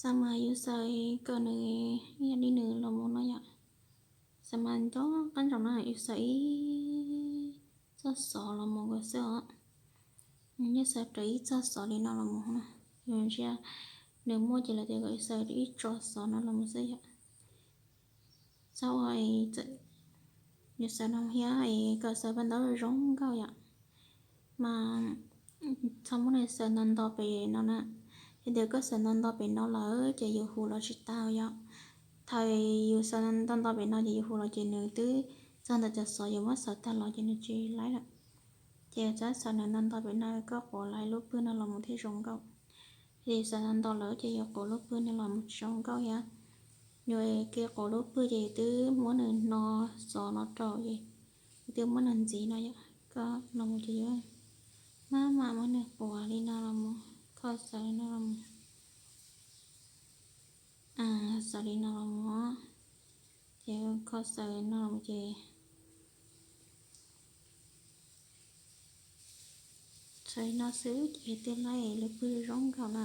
Tag mas yus xaws kom nws ib yam li nws los mus no yom. Xaws mas nco qab ntsoov na, yus xaws ib txoj xov los mus nkaus xwb os. Yus xaws raws ib txoj xov li no los mus na, yus ntsia nws muaj ces lawv tias kom yus xaws ib txoj xov no los mus xwb yom. Txhob ua yus xaws no thiab es kom xaws paj ntaub zoo nkauj yom. Mas txhob muab nws xaws nto nto pem no na. Yog tias koj xaws nto nto pem no lawm ces yus hu los tsis tau yom. Thaum yus xaws nto nto pem no ces yus hu los ces nws twb txog ntawm cov xov yus muab xaws tag los ces nws tsis laib lawm. Ces txhob xaws nws nto nto pem no, koj quav lawv lub pwg no los mus thiaj zoo nkauj. Yog xaws nto nto lawm ces yus quav lub pwg no los mus tsis zoo nkauj thiab. Yus kev quav lub pwg ces yus twb muab nws no xov no rau ces yus twb muab nws ntxiv no yom, koj los mus ces yus maj mam muab nws quav li no los mus, kho xaws li no los mus, xaws li no los mus, ces kho xaws li no los mus ces xaws li no xwb ces twb laib lub pwg zoo nkauj na.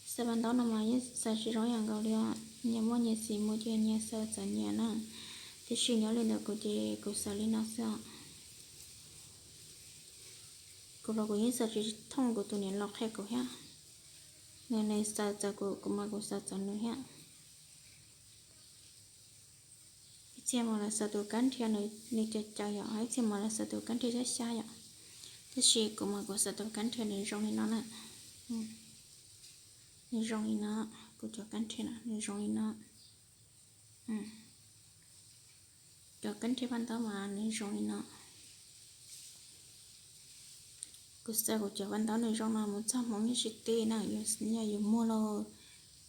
Xaws paj ntaub no mas yeej xaws tsis zoo ib yam nkaus li os, nyias muaj nyias xim mus ces nyias xaws txawv nyias na. Tiam sis nyob li ntawm kuv ces kuv xaws li no xwb os. Kuv los kuv yeej xaws tsis thooj kuv tus niam laus qhia kuv thiab. Nws, nws xaws txawv kuv, kuv mas kuv xaws txawv nws thiab. Ib txhia mas lawv xaws tus kab nrhia nws caws caws yom, ib txhia mas lawv xaws tus kab nrhia xyab xyab yom. Tab sis kuv mas kuv xaws tus kab nrhia nws zoo li no na. Nws zoo li no, kuv cov kab nrhia na nws zoo li no. Cov kab nrhia paj ntaub mas nws zoo li no. Kuv xaws kuv cov paj ntaub nws zoo no mus txog hmoov yeej tsis teb na, yog yus muag los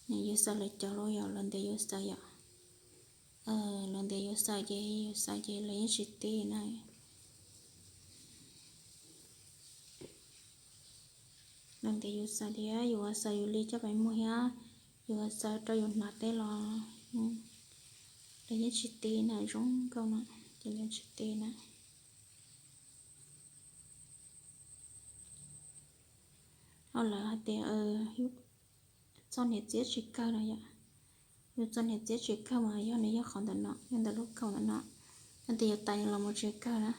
nws yus xaws lawv cov los yog lawv ntiav yus xaws yom. Lawv ntiav yus xaws ces yus xaws ces lawv yeej tsis teb na. Lawv ntiav yus xaws thiab yus xaws yus li coj pes muag thiab yus xaws rau yus hnav teb los lawv yeej tsis teb na, zoo nkauj no ces lawv tsis teb na. Ho lawv hais tias txoj niam txiab tsis kawg no yom. Yus txoj niam txiab tsis kawg mas yog nws yog qhov ntawm no, yog ntawm lub kaum ntawm no, yog tias yus tais nws los mus tsis kawg na,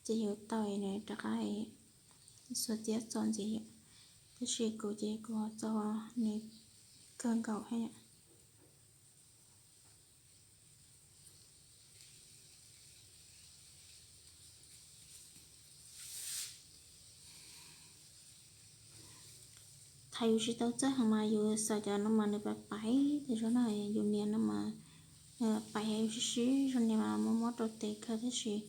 ces yus tau nws rov qab xuas txiab txo ntxiv yom. Tab sis kuv ces kuv txo nws kawg nkaus thiab yom. Thaum yus tsis tau txawj heev mas yus xaws cov no mas nws pais pais tas zog no, yus nias no mas pais yus sib sib zog nias mas mob mob rau tes kawg, tab sis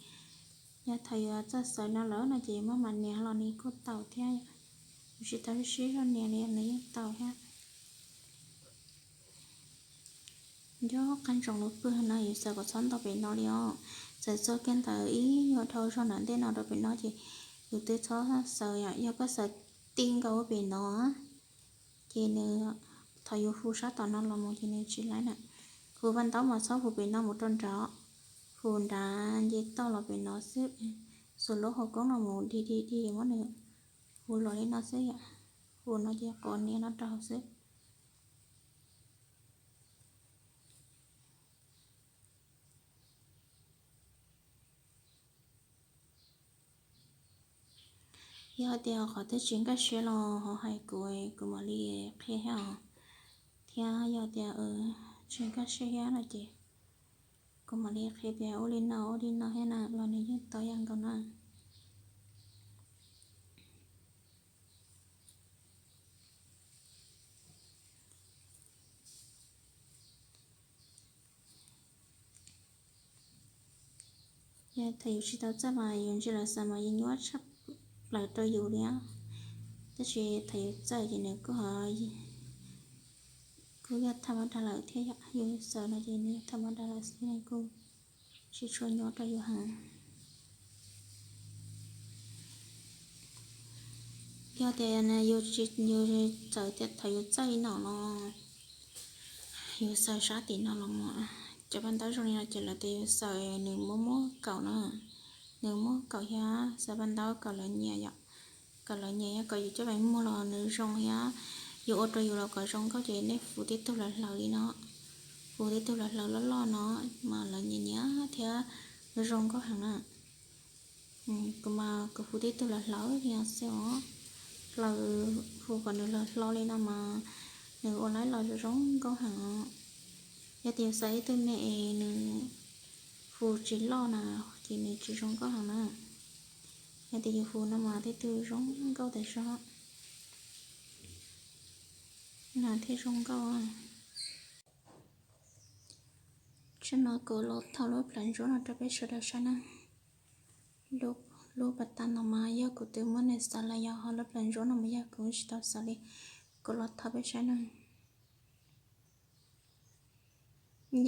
yog thaum yus txawj xaws no lawm no ces maj mam nias los nws kuj tau thiab. Yus tsis tau sib sib zog nias li nws yeej tau thiab. Nco qab ntsoov lub pwg no yus xaws kom txhob nto pem no li os. Xaws txog kiag ntawd ib nyuag dhau zog nram ntej no rau pem no ces yus twb txhob xaws yom. Yog koj xaws ti nkaus pem no ces nws, thaum yus hu sab tom no los mus ces nws tsis laib na. Hu paj ntaub mas txhob hu pem no mus rau nrad, hu nrad nce toj los pem no xwb. Xuas lub hau koob los mus dig dig dig muab nws hu los li no xwb yom. Hu no ces quav nias no rau hauv xwb. Yog tias qhov twg tsis nkag siab los ho hais kuv, kuv mam li qhia thiab os. Thiab yog tias tsis nkag siab thiab no ces kuv mam li qhia tias ua li no ua li no thiab na los nws yeej tau ib yam nkaus na. Yog thaum yus tsis tau txawj mas yus ntsia lawv xaws mas yeej nyuaj tshaj plaws rau yus li. Tab sis thaum yus txawj ces nws kuj, kuj yog tham mab dag lawm thiab yom. Yus xaws no ces nws yog tham mab dag lawm xwb, nws kuj tsis tshua nyuaj rau yus heev. Yog tias yus txawm tias thaum yus txawj li no los yus xaws sab tim no los mus, cov paj ntaub zoo li no ces lawv tias yus xaws nws muab muab kaum na, nws muab kaum thiab xaws paj ntaub kom lawv nyiam yom, kom lawv nyiam thiab kom yus coj pes muag los nws zoo thiab. Yus ua rau yus los kom zoo nkauj ces nej hu tej tug hlawv hlawv li no, hu tej tug hlawv hlawv loj loj no mas lawv nyiam nyiam thiab zoo nkauj heev na. Kuv mas kuv hu tej tug hlawv hlawv li no xwb os. Hlawv, hu kom nws hlawv hlo li no mas nws ua laib los zoo nkauj heev os. Yog tias yus xav ib tug me es nws hu tsis loj na ces nws tsis zoo nkauj heev na. Yog tias yus hu no mas tej tug zoo nkauj tas zog. No thiaj zoo nkauj. Tsam no kuv los thau lub plawv ntsuab no rau peb sawv daws saib na. Lub pas tas no mas yog kuv twb muab nws xaws los yog, ho lub plawv ntsuab no mas yog kuv tsis tau xaws li. Kuv los thau peb saib na.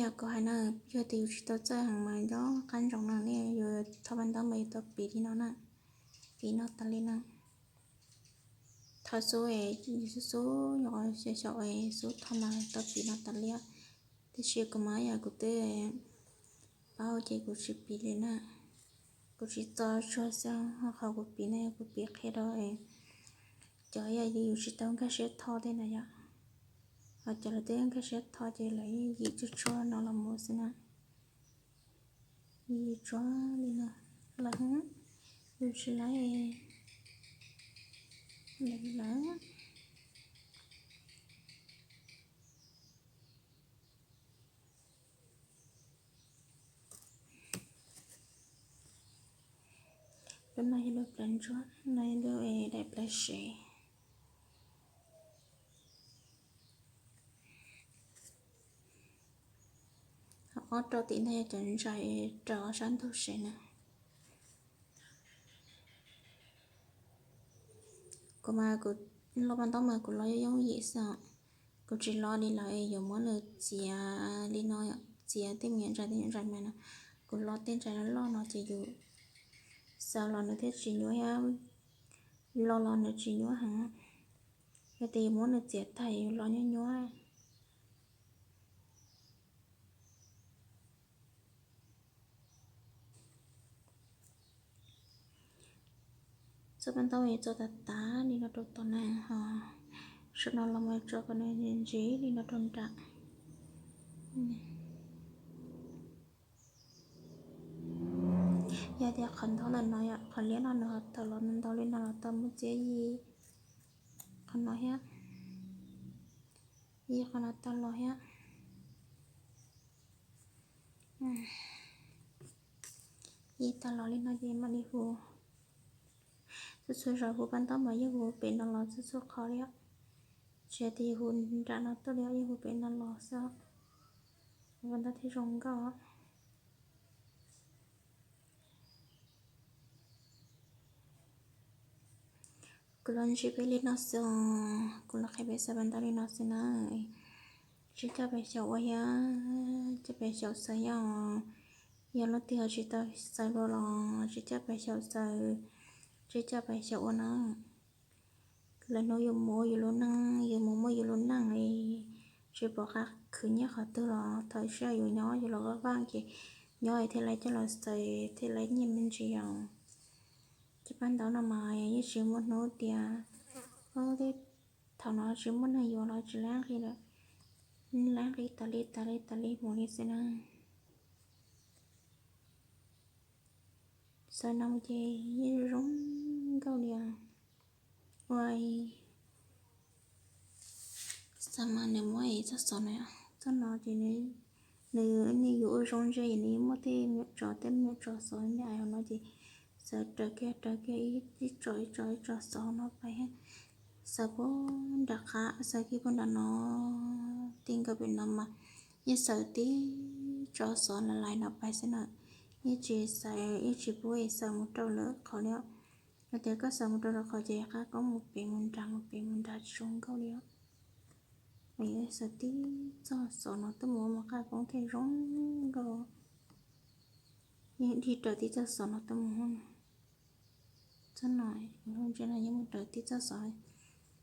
Yog kuv hais na, yog tias yus tsis tau txawj heev mas nco qab ntsoov no, nej yuav thau pas ntaub mas yuav tau piv li no na, piv no tas li na. Thau xub es yus xub xub nyuam qhuav xyaum xyaum es xub thau mas tau piv no tas li. Tiam sis kuv mas yog kuv twb paub ces kuv tsis piv li na. Kuv tsis txo tsuag xwb, qhov kuv piv no yog kuv piv qhia rau cov yog yus tsis tau nkag siab thau tej na yom. Ho cov lawv twb nkag siab thau ces lawv yeej yim tsuag tsuag no los mus xwb na. Yim tsuag li no los yus tsis lawv, lawv lawv. Lub no yog lub plawv ntsuab, no yog lub daim plawv sev. Ho ob rau tim no yog cov ntsais raws ob sab ntug sev na. Kuv mas kuv lo pas ntaub mas kuv lo yooj yooj yim xwb os. Kuv tsis lo li lawv es yuav muab nws txiav li no, txiav tej me nyuam ntsais tej me nyuam ntsais mas no. Kuv lo tej ntsais loj loj no ces yus xaws los nws thiaj tsis nyuaj thiab, lo los nws tsis nyuaj heev. Yog tias yus muab nws txiav tag yus lo nyuaj nyuaj. Txoj pas ntaub txo tas tas li no rau tom na, ho saum no los mus tso kom nws ntsis li no rau nram. Yog tias qhov ntaub ntawm no, qhov liab no nws ho tawm los ntau li no los tau muaj txiab yi qhov no thiab, yi qhov no tau los thiab. Yi tau los li no ces mam li hu. Txhua txhua zaus hu pas ntaub mas yeej hu pem no los txhua txhua qhov li. Tsis hais tias yus hu nram no tuaj li, yeej hu pem no los xwb, hu pas ntaub thiaj zoo nkauj. Kuv los ntsib peb li no xwb os, kuv los qhia peb xaws pas ntaub li no xwb na. Tsis coj pes xyaum ua thiab, coj pes xyaum xaws yog, yog leej twg ho tsis tau xaws dua los tsis coj pes xyaum xaws, tsis coj pes xyaum ua na. Lwm hnub yus mus ua yus lub neej, yus mus muaj yus lub neej li, tsis pom qab khwv nyiaj qhov twg los thaum sij hawm yus nyob yus los vaj vaj ces nyob thiaj li coj los xaws thiaj li nyiaj me ntsis os. Cov pas ntaub no mas yeej tsis muaj hnub tias, thaum no tsis muaj neeg yuav los tsis laib nqi lawm, laib nqi tas li tas li tas li mus li xwb na. Xaws no ces yeej zoo nkauj li os. Ua xaws mas nws muab ib txoj xov na, txoj no ces nws, nws yus ua zoo ntse nws muaj tej me nyuam tsov, tej me nyuam tsov xov me ais no ces xaws raws kiag raws kiag ib tso ib tso ib tso xov no pais thiab. Xaws puag nram qab, xaws kiag puag nram no, ti nkaus pem no mas yeej xaws tib tso xov lais lais no pais xwb na. Yeej tsis xaws, yeej tsis pub xaws mus rau lwm qhov li os. Yog tias koj xaws mus rau lwm qhov ces qab koob mus pem mus nrad mus pem mus nrad tsis zoo nkauj li os. Xaws tib txoj xov no tuaj mus mas qab koob thiaj zoo nkauj. Yeej dig raws tib txoj xov no tuaj mus. Txoj no, ntsia no yeej mus raws tib txoj xov,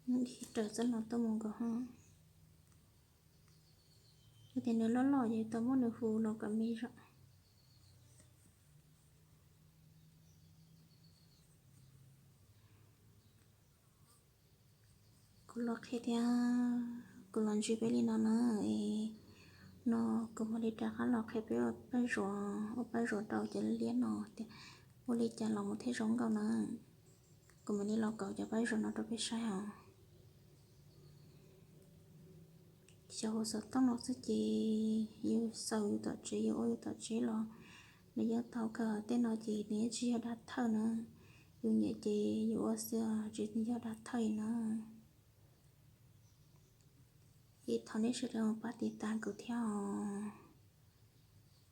dig raws txoj no tuaj mus nkaus ho. Yog tias nws loj loj ces tau muab nws hu los kom me zog. Kuv los qhia thiab kuv los ntsib peb li no na, no kuv mam li rov qab los qhia peb ua paj zuav, ua paj zuav rau cov liab no tias ua li cas los mus thiaj zoo nkauj na. Kuv mam li los kaus cov paj zuav no rau peb saib os. Xyaum hauv xov tooj no xwb ces yus xaus yus tom tsev, yus ua yus tom tsev los nws yeej tau kawg. Tej no ces nws yeej tsis yog dab thawj na, yus nyiam ces yus ua xwb, tsis yog dab thawj na. Ces thov nej sawv daws pab tiv tas kuv thiab os,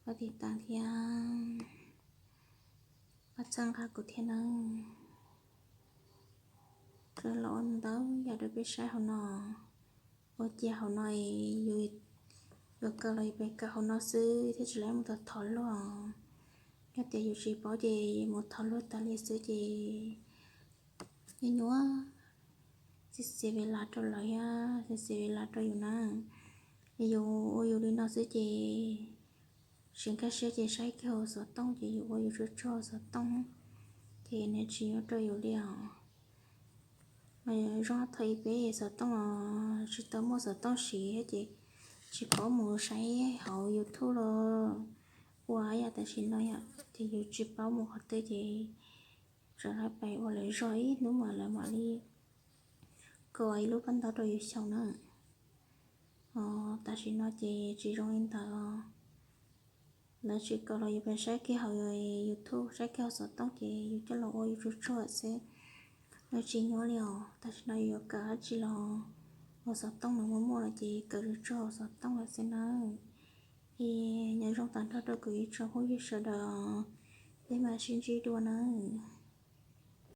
pab tiv tas thiab pab txhawb nqa kuv thiab nawb. Los ua ntau yam rau peb saib hauv no, ua cia hauv no yuav kaw los yus pes kaw hauv no xwb thiab tsis lawv mus thov luag. Yog tias yus tsis paub ces mus thov luag tas li xwb ces nyuaj nyuaj, txiv txiv ve las rau lawv thiab txiv txiv ve las rau yus na. Yus ua yus li no xwb ces tsis nkag siab ces saib kiag hauv xov tooj ces yus ua yus tsuag tsuag hauv xov tooj ces nws tsis yuav rau yus li os. Mas zoo thaum ub peb xov tooj los tsis tau muaj xov tooj siv ces tsis paub mus saib hauv YouTube los ua yam tam sim no yom, ces yus tsis paub mus qhov twg ces txawm lawv pais ua lawv zog ib hnub mas lawv mam li kaw ib lub paj ntaub rau yus xyaum na. Tam sim no ces tsis zoo li ntawd, lawv tsis kaw los yus pais saib kiag hauv YouTube, saib kiag hauv xov tooj ces yus coj los ua yus tsuag tsuag xwb, lawv tsis nyuaj li os. Tam sim no yus yuav kaw dab tsi los hauv xov tooj no muaj muaj lawm ces kaw tsuag tsuag hauv xov tooj lawm xwb nawb. Es nyob zoo tag nrho rau kuv ib tsoom phooj ywg sawv daws, peb mam sib ntsib dua nawb.